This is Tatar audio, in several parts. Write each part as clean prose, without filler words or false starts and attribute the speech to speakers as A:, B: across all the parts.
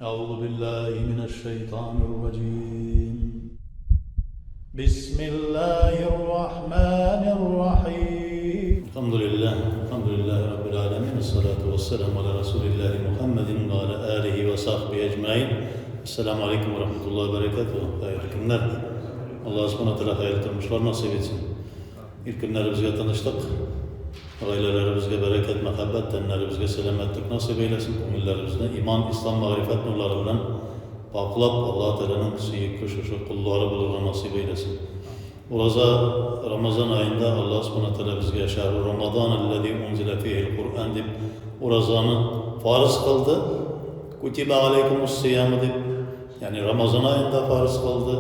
A: أعوذ بالله من الشيطان الرجيم بسم الله الرحمن الرحيم الحمد لله الحمد لله رب العالمين الصلاة والسلام على رسول الله محمد وعلى آله وصحبه أجمعين السلام عليكم ورحمة الله وبركاته Хәерле көннәр. Аллаһ Субхану тәгалә хәерле тормышлар насыйп итсен. Ил көннәребезгә тынычлык, гаиләләребезгә бәрәкәт, мәхәббәт, тәннәребезгә сәламәтлек насыйп әйләсен, күңелләребезне иман, ислам, мәгърифәт нурлары белән пакълап, Аллаһ Тәгаләнең сөекле шушы коллары булырга насыйп әйләсен. Ураза, Рамазан аенда Аллаһ Субхана Тәгалә безгә Шәһру Рамадан алләзи унзилә фихил Куръан дип уразаны фарыз кылды. Кутиба алейкумус сияму дип, ягъни Рамазан аенда фарыз кылды.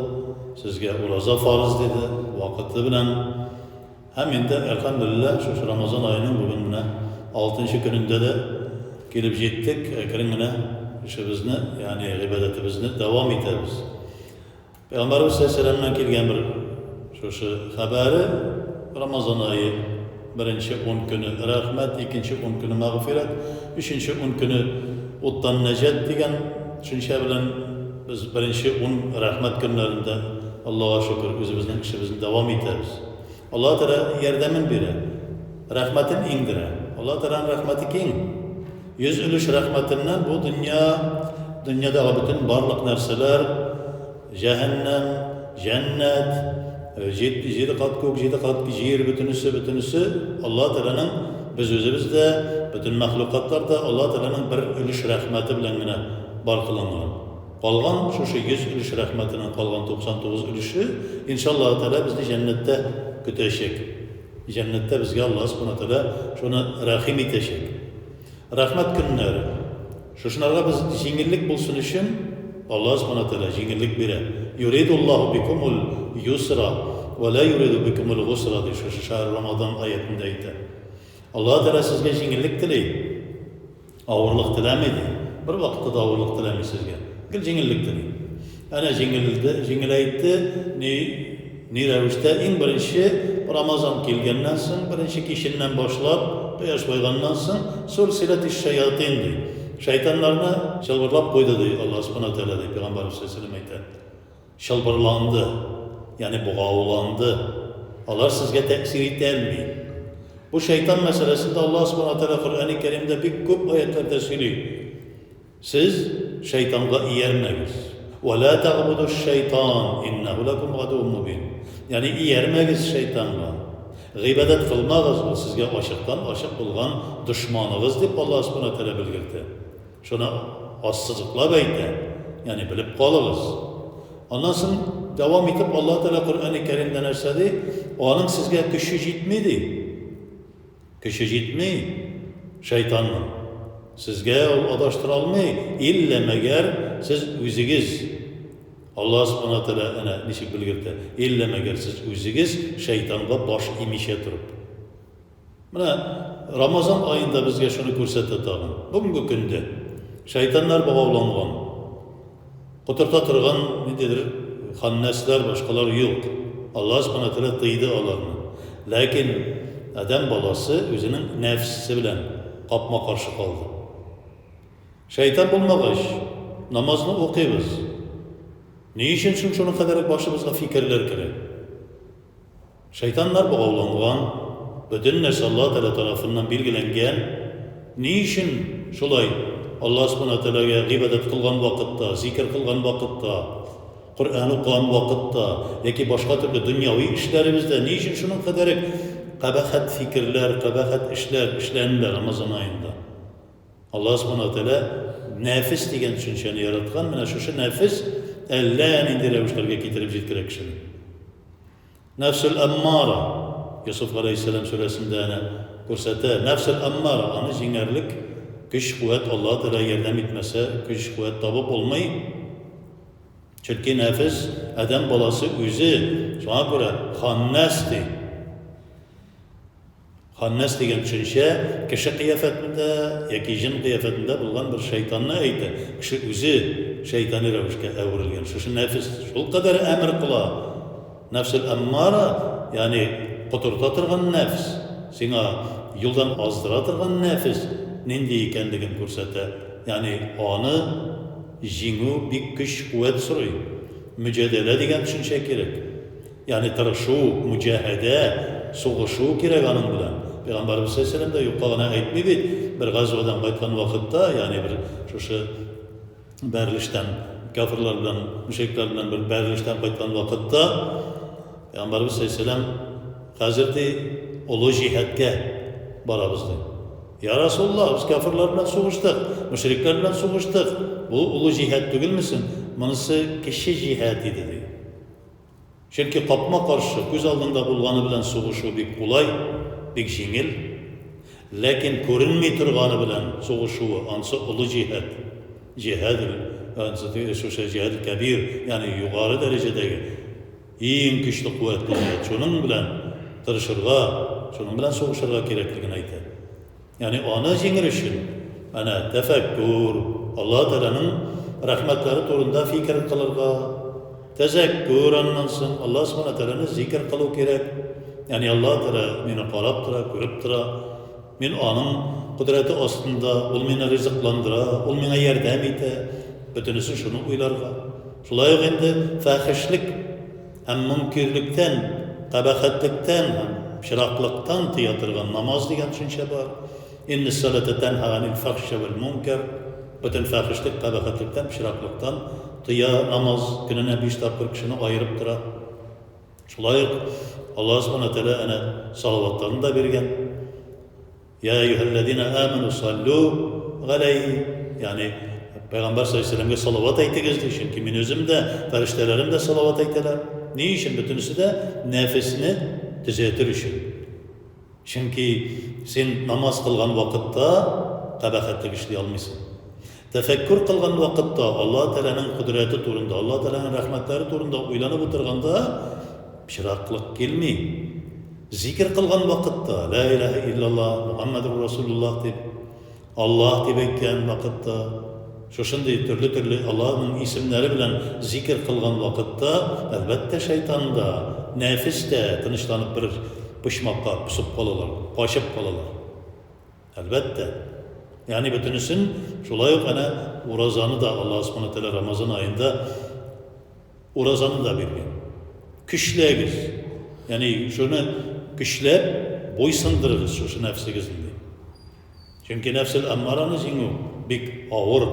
A: Сезгә ураза фарыз диде, вакыты белән. Һәм инде, әлхәмдүлилләһ, шушы Рамазан аеның бүген менә алтынчы көнендә дә килеп җиттек. Әкрен генә эшебезне, ягъни гыйбадәтебезне дәвам итәбез. Пәйгамбәребез саллаллаһу килгән бер шушы хәбәре, Рамазан ае беренче ун көне рәхмәт, икенче ун көне мәгъфирәт, өченче ун көне уттан нәҗат дигән төшенчә белән без беренче ун рәхмәт көннәрендә, Аллага шөкер, үзебезнең эшебезне дәвам итәбез. Аллаһ Тәгалә ярдәмен бирә, рәхмәтен иңдерә. Аллаһ Тәгаләнең рәхмәте киң. 100 өлеш рәхмәтеннән бу дөнья, дөньядагы бөтен барлык нәрсәләр, җәһәннәм, җәннәт, җиде кат күк, җиде кат җир, бөтенесе, бөтенесе Аллаһ Тәгаләнең, без үзебез дә, бөтен мәхлукатлар да Аллаһ Тәгаләнең бер өлеш рәхмәте белән генә бар кылынган. Калган шушы 100 өлеш рәхмәтенең калган 99 өлеше, иншаллаһу тәгалә, безне җәннәттә көтәчәк. Җәннәттә безгә Аллаһ Субхана Тәгалә шуны рәхим итәчәк. Рәхмәт көннәре. Шушынарга без җиңеллек булсын өчен Аллаһ Субхана Тәгалә җиңеллек бирә. Юридуллаһу бикумул юсра ва ла юриду бикумул гусра ди шушы шәһр Рамадан аятендә әйтә. Аллаһ Тәгалә сезгә җиңеллек тели. Авырлык теләми, ди. Бервакытта да авырлык теләми сезгә. Гел җиңеллек тели. Әнә җиңелде, җиңеләйтте, ни, ни рәвештә иң беренче Рамазан килгәннән соң, беренче киченнән башлап, кояш байганнан соң, сульсиләтиш шаятин, ди. Шайтаннарны чылбырлап куйды, ди Аллаһ Субхана Тәгалә, ди, Пәйгамбәребез саллаллаһу алейһи ва әйтә. Чылбырланды, ягъни богауланды. Алар сезгә тәэсир итәлми. Бу шайтан мәсьәләсендә Аллаһ Субхана Тәгалә Коръәни Кәримдә бик күп аятләрдә сөйли. Сез шайтанга иярмәгез. Ва ла тагбудуш шайтан, иннәһу ләкум гадуун мубин. Ягъни иярмәгез шайтанга. Гыйбадәт кылмагыз, ул сезгә ачыктан-ачык булган дошманыгыз дип Аллаһ Субхана Тәгалә белгертә. Шуны ассызыклап әйтә, ягъни белеп калыгыз. Аннан соң дәвам итеп Аллаһ Тәгалә Коръәни Кәримдә нәрсә ди? Аның сезгә көче җитми ди. Көче җитми шайтанның. Сезгә ул адаштыра алмый, иллә мәгәр сез үзегез Аллаһ Субхана Тәгалә әнә ничек белгертә, иллә мәгәр сез үзегез шайтанга баш имичә торып. Менә Рамазан аенда безгә шуны күрсәтә тагын. Бүгенге көндә шайтаннар богауланган. Котырта торган ниндидер ханнәсләр, башкалар юк. Аллаһ Субхана Тәгалә тыйды аларны. Ләкин адәм баласы үзенең нәфсе белән капма-каршы калды. Шайтан булмагач, намазны укыйбыз. Ни өчен соң шуның кадәр башыбызга фикерләр керә? Шайтаннар богауланган, бөтен нәрсә Аллаһ Тәгалә тарафыннан билгеләнгән. Ни өчен шулай Аллаһ Субхана Тәгаләгә гыйбадәт кылган вакытта, зикер кылган вакытта, Коръән укыган вакытта яки башка төрле дөньяви эшләребездә ни өчен шуның кадәр кабахәт фикерләр, кабахәт эшләр эшләнелә Рамазан аенда? Аллаһ Субхана Тәгалә нәфес дигән төшенчәне яраткан, менә шушы нәфес әллә нинди рәвешләргә китереп җиткерә кешене. Нәфсел әммара, Йосыф галәйһиссәлам сүрәсендә әнә күрсәтә, нәфсел әммара, аны җиңәрлек көч-куәт Аллаһ Тәгалә ярдәм итмәсә, көч-куәт табып булмый. Чөнки нәфес, адәм баласы үзе, шуңа күрә ханнәс ди. Ханнәс дигән төшенчә кеше кыяфәтендә яки җен кыяфәтендә булган бер шайтанны әйтә. Кеше үзе шайтани рәвешкә әверелгән. Шушы нәфес шулкадәр әмер кыла. Нәфсел әммара, ягъни котырта торган нәфс, сиңа юлдан аздыра торган нәфес нинди икәнлеген күрсәтә. Ягъни аны. җиңү бик көч-куәт сорый. Мөҗадәлә дигән төшенчә кирәк. Ягъни тырышу, мөҗаһәдә, сугышу кирәк аның белән. Пәйгамбәребез саллаллаһу галәйһи ва сәлләм дә юкка гына әйтми бит, бер газвадан кайткан вакытта, ягъни бер шушы бәрелештән, кафирлар белән, мөшрикләр белән бер бәрелештән кайткан вакытта, Пәйгамбәребез саллаллаһу галәйһи ва сәлләм, хәзер ди, олы җиһадка барабыз ди. Я Расулуллаһ, без кафирлар белән сугыштык, мөшрикләр белән сугыштык. Бу олы җиһад түгелме соң? Монысы кече җиһад иде ди. Чөнки капма-каршы, күз алдыңда булганы белән сугышу бик кулай, бик җиңел. Ләкин күренми торганы белән сугышуы, ансы олы җиһад. Җиһад, ансы шушы җиһад кәбир, ягъни югары дәрәҗәдәге иң көчле куәтле җиһад. Шуның белән тырышырга, шуның белән сугышырга кирәклеген әйтә. Ягъни аны җиңер өчен әнә тәфәккүр, Аллаһ Тәгаләнең рәхмәтләре турында фикер кылырга, тәзәккүр аннан соң Аллаһ Субхана Тәгаләне зикер кылу кирәк. Ягъни Аллаһ Тәгалә мине карап тора, күреп тора. Мин аның кодрәте астында, ул мине ризыкландыра, ул миңа ярдәм итә. Бөтенесен шуны уйларга. Шулай ук инде фәхешлек һәм мөнкирлектән, кабахәтлектән һәм пычраклыктан тыя торган намаз дигән төшенчә бар. Иннес-салата тәнһа ганил фахши вәл мункар. Бөтен фәхешлек, кабахәтлектән, пычраклыктан тыя намаз, көненә биш тапкыр кешене аерып тора. Шулай ук Аллаһ Субхана Тәгалә әнә салаватларын да биргән. Я әйюһәлләзина аману саллю галәйһи, ягъни Пәйгамбәр саллаллаһу алейһи ва сәлләмгә салават әйтегез ди, чөнки мин үзем дә, фәрештәләрем дә салават әйтәләр. Ни өчен? Бөтенесе дә нәфесне төзәтер өчен. Чөнки син намаз кылган вакытта кабахәтлек эшли алмыйсың. Тәфәккүр кылган вакытта Аллаһ Тәгаләнең кодрәте турында, Аллаһ Тәгаләнең рәхмәтләре турында уйланып утырганда пычраклык килми. Зикер кылган вакытта, Лә илаһә иллаллаһ, Мухаммәдур Расулуллаһ дип, Аллаһ дип әйткән вакытта, шушындый төрле-төрле Аллаһның исемнәре белән зикер кылган вакытта, әлбәттә, шайтан да, нәфес тә тынычланып бер почмакка посып калалар, качып калалар. Әлбәттә. Ягъни бөтенесен шулай ук әнә уразаны да Аллаһ Субхана Тәгалә Рамазан аенда уразаны да биргән. Көчләгез. Ягъни шуны көчләп буйсындырыгыз шушы нәфсегезне ди. Чөнки нәфсел әммараны җиңү бик авыр.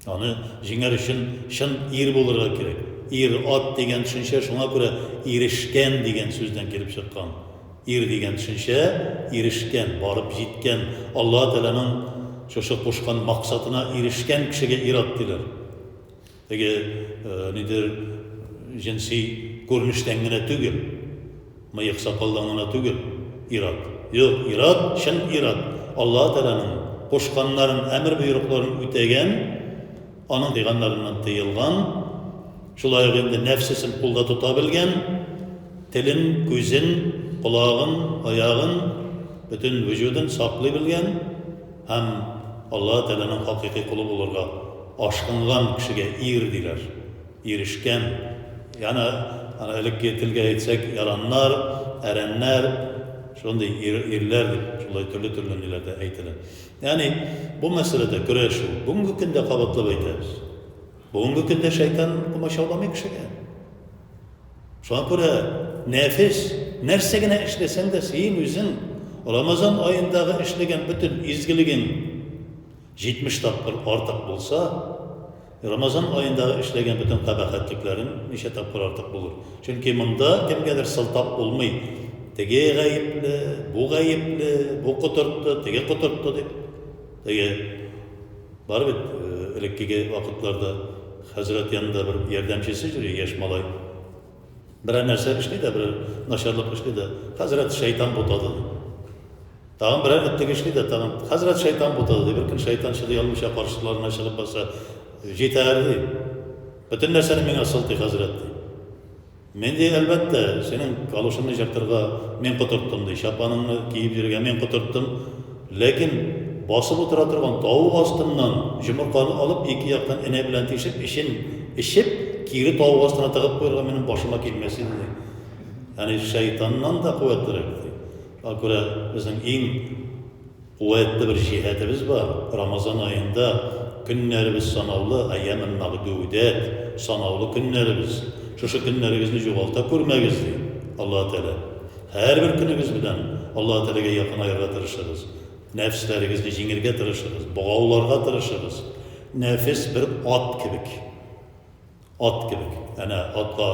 A: Аны җиңәр өчен чын ир булырга кирәк. Ир-ат дигән төшенчә шуңа күрә ирешкән дигән сүздән килеп чыккан. Ир дигән төшенчә ирешкән, барып җиткән, Аллаһ Тәгаләнең шушы кушкан максатына ирешкән кешегә ир-ат диләр. Теге нидер җенси күренештән генә түгел, мыек-сакалдан гына түгел ир-ат. Юк, ир-ат, чын ир-ат, Аллаһ Тәгаләнең кушканнарын, әмер-боерыкларын үтәгән, аның тыйганнарыннан тыелган, шулай ук инде нәфсесен кулда тота белгән, телен, күзен, колагын, аягын, бөтен вөҗүден саклый белгән һәм Аллаһы Тәгаләнең хакыйкый колы булырга ашкынган кешегә ир диләр. Ирешкән. Янә аны элекке телгә әйтсәк, яраннар, әрәннәр, шундый ир, ирләр дип шулай төрле-төрле ниләрдә әйтелә. Ягъни бу мәсьәләдә көрәш ул. Бүгенге көндә кабатлап әйтәбез. Бүгенге көндә шайтан комачауламый кешегә. Шуңа күрә нәфес нәрсә генә эшләсәң дә, син үзең Рамазан аендагы эшләгән бөтен изгелегең 70 тапкыр артык булса, Рамазан аендагы эшләгән бөтен кабахәтлекләрең ничә тапкыр артык булыр? Чөнки монда кемгәдер сылтап булмый. Теге гаепле, бу гаепле, бу котыртты, теге котыртты дип. Теге бар бит элеккеге вакытларда хәзрәт янында бер ярдәмчесе йөри, яшь малай. Берәр нәрсә эшли дә, берәр начарлык эшли дә, хәзрәт шайтан бутады ди. Тагын берәр этлек эшли дә, тагын хәзрәт шайтан бутады ди. Бер көн шайтан чыдый алмыйча каршыларына чыгып баса, җитәр ди. Бөтен нәрсәне миңа сылтый хәзрәт ди. Мин ди, әлбәттә, синең калушыңны җыртырга мин котырттым ди, чапаныңны киеп йөрергә мин котырттым. Ләкин басып утыра торган тавык астыннан җомырканы алып, ике яктан энә белән тишеп, эчен эчеп, кире тавык астына тыгып куярга минем башыма килмәс иде ди. Ягъни шайтаннан да куәтлерәк ди. Шуңа күрә безнең иң куәтле бер җиһатебез бар. Рамазан аенда Көннәребез санаулы, әйямен мәгъдүдәт, санаулы көннәребез. Шушы көннәрегезне югалта күрмәгез, ди Аллаһы Тәгалә. Һәрбер көнегез белән Аллаһы Тәгаләгә якынаерга тырышыгыз. Нәфесләрегезне җиңергә тырышыгыз, богауларга тырышыгыз. Нәфес бер ат кебек. Ат кебек. Әнә атка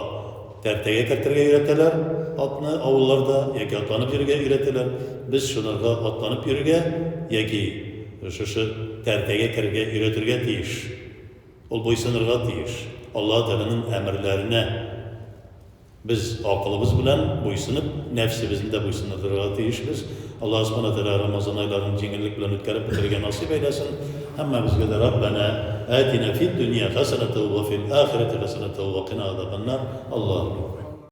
A: тәртәгә кертергә өйрәтәләр атны авылларда яки атланып йөрергә өйрәтәләр. Без шунарга атланып йөрергә яки шушы тәртәгә керергә өйрәтергә тиеш. Ул буйсынырга тиеш. Аллаһы Тәгаләнең әмерләренә. Без акылыбыз белән буйсынып, нәфсебезне дә буйсындырырга тиешбез. Аллаһ Субхана Тәгалә Рамазан айларын җиңеллек белән үткәреп бетерергә насыйп әйләсен. Һәммәбезгә дә Раббәнә атина фид дөнья хәсәнәтәү вә фил ахирәти хәсәнәтәү вә кина азабаннар. Аллаһу.